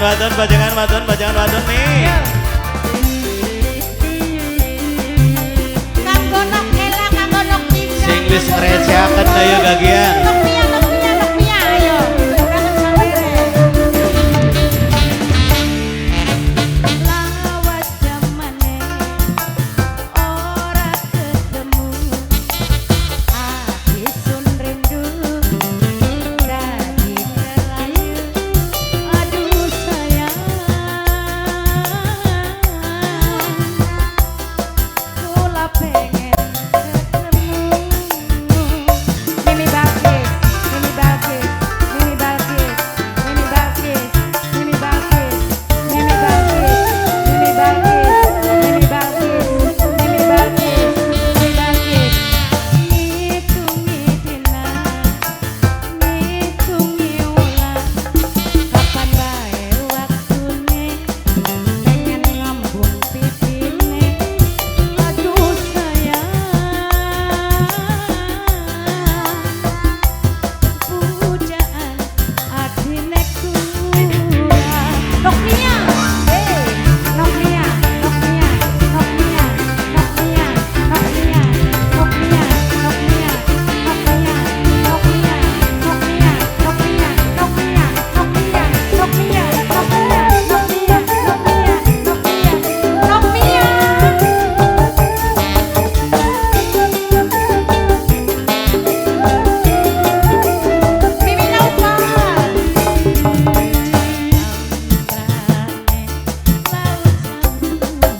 Wadon, bajangan wadon, bajangan wadon nih. Kanggo nok Ela, kanggo nok Ica. Sing wis ngrecehaken ayo gagian. Nok Mia, nok Mia, nok Mia ayo. Kangen sawere. Lawas jamane ora ketemu, ati sun rindu dadi kelayu. Aduh sayang, kula pengen ketemu. Mimi Balkis, Mimi Balkis, Mimi Balkis, Mimi Balkis, Mimi Balkis, Mimi Balkis, Mimi Balkis, Mimi Balkis, Mimi Balkis, Mimi Balkis. Ngitungi dina, ngitungi wulan, kapan bae waktune pengen ngambung pipine. Aduh sayang, pujaan atine kurang. Nok Mia, hey, Nok Mia, Nok Mia, Nok Mia, Nok Mia, Nok Mia, Nok Mia, Nok Mia, Nok Mia, Nok Mia, Nok Mia, Nok Mia, Nok Mia, Nok Mia, Nok Mia, Nok Mia, Nok Mia, Nok Mia, Nok Mia, Nok Mia. Mimi Naufal. Ambrane laut samudra,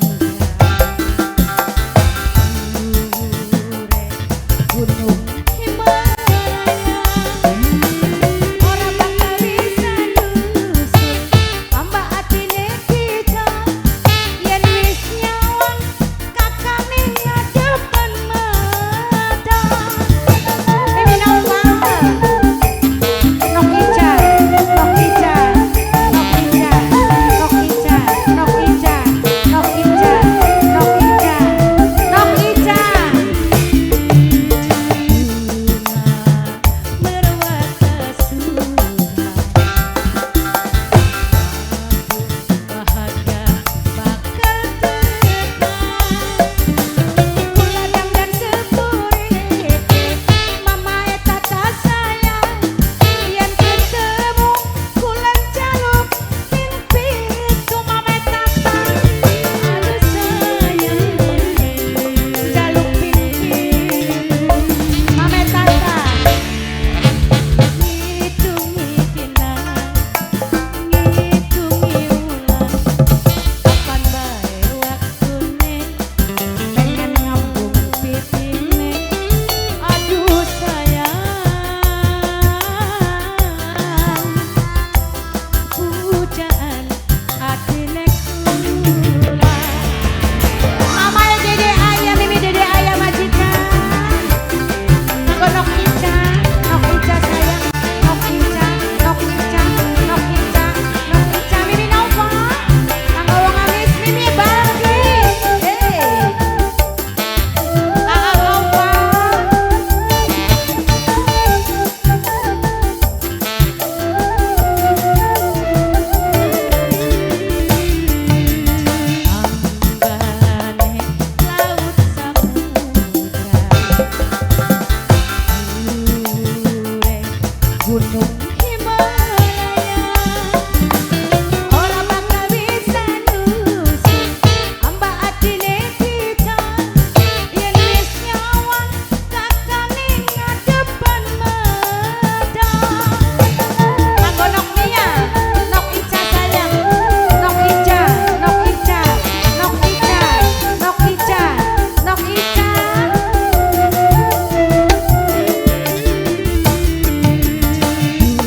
dhuwure gunung Himalaya. Ora bakal bisa nyusul amba atine kita, yen wis nyawang kakane ngadepen mata. Mimi Naufal. Nok Ica, Nok Ica, Nok Ica, Nok Ica, Nok Ica, Nok Ica, Nok Ica, Nok Ica. Bunga merwak bahagia bakal tekan. Kula dandan sepurite, mamae tata sayang. Yen ketemu kula njaluk ping pitu mamae tata. Aduh sayang, Njaluk ping pitu mamae tata. Ngitungi dina, ngitungi wulan, kapan bae waktune pengen ngambung pipine. Aduh sayang, pujaan atine kula. Mamae Dede Ayah, Mimi Dede Ayah majikan. Kanggo Nok Ica, Nok Ica sayang, Nok Ica, Nok Ica, Nok Ica, Nok Ica, Mimi Naufal. Kanggo wong amis Mimi Balkis. Hey. Aa Naufal. Ambane laut samudra, dhuwure gunung Himalaya. Ora bakal bisa nyusul amba atine kita, yen wis nyawang kakane ngadepen mata. Kanggo Nok Mia, Nok Ica sayang, Nok Ica, Nok Ica, Nok Ica, Nok Ica, Nok Ica. Bunga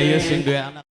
Lah iya sing duwe anak.